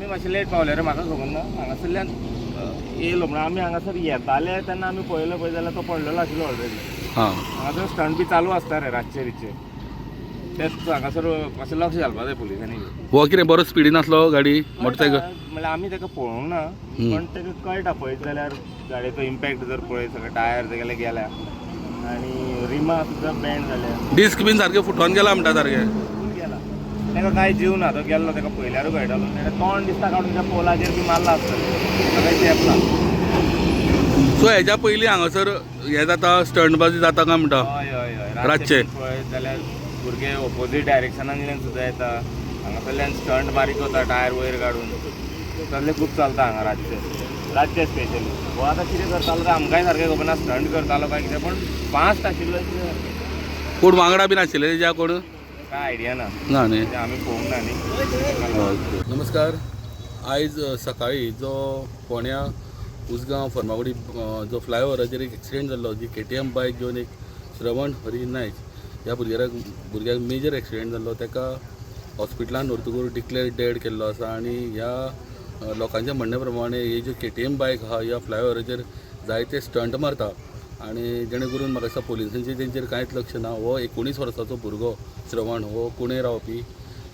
आमी मातशे लेट पावले रे, म्हाका खबर ना. हांगासरल्यान येयलो म्हणून आमी हांगासर येताले तेन्ना आमी पळयलो, पळय जाल्यार तो पडलेलो आशिल्लो ऑलरेडी. हांगासर स्टंट बी चालू आसता रे रातचे बितचे. तेच हांगासर मातशें लक्ष घालपा जाय पुलिसांनी. हो कितें बरो स्पिडीन आसलो गाडी मोटरसायकल? म्हणल्यार आमी ताका पळोवंक ना, पण ताका कळटा पळयत जाल्यार. गाडयेचो इम्पॅक्ट जर पळयत, सगळे टायर तेगेले गेल्या आनी रिमा सुद्दां बँड जाल्या. डिस्क बीन सारकें फुटोन गेला म्हणटा सारकें. फूल गेला. ताका कांय जीव ना, तो गेल्लो ताका पळयल्यारूय कळटालो. ताणें तोंड दिसता काडून त्या पोलाचेर बी मारला आसतलें, सगळें चेपला. सो हेज्या पयलीं हांगासर हें जाता, स्टंटबाजी जाता काय म्हणटा? हय. रातचे. पळयत जाल्यार भुरगे ओपोजीट डायरेक्शनांतल्यान सुद्दां येता, हांगासरल्यान स्टंट मारीत वता टायर वयर काडून. तसलें खूब चलता हांगा रातचे, रातचे स्पेशली. हो आतां कितें करतालो तें आमकांय सारकें खबर ना, स्टंट करतालो काय कितें, पण फास्ट आशिल्लो इतलें सारकें. कोण वांगडा बीन आशिल्ले तेज्या कोण? काय आयडिया ना. ना न्ही? ते आमी पळोवंक ना न्ही. नमस्कार. आयज सकाळी जो फोंड्या उसगांव फर्मागुडी जो फ्लायओवराचेर एक एक्सिडेंट जाल्लो, जी केटीएम बायक घेवन एक श्रवण हरी नायक ह्या भुरग्याक मेजर एक्सिडेंट जाल्लो, ताका हॉस्पिटलान व्हरतकूच डिक्लेअर डेड केल्लो आसा. आनी ह्या लोकांच्या म्हणण्या प्रमाणे ही ज्यो केटीएम बायक आहा, ह्या फ्लायओवराचेर जायते स्टंट मारता आनी जेणे करून म्हाका दिसता पोलिसांचें तेंचेर कांयच लक्ष ना. हो 19 वर्साचो भुरगो श्रवण हो कुणे रावपी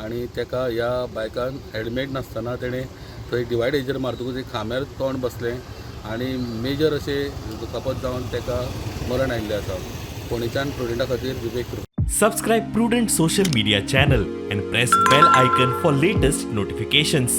आनी ताका ह्या बायकान हेल्मेट नासतना तेणें थंय डिवायडरीचेर मारतकूच एक खांब्यार तोंड बसलें आनी मेजर अशें दुखापत जावन ताका मरण आयिल्लें आसा. फोंडेच्यान प्रुडंटा खातीर विवेक कृपा. Subscribe Prudent Social Media channel and press bell icon for latest notifications.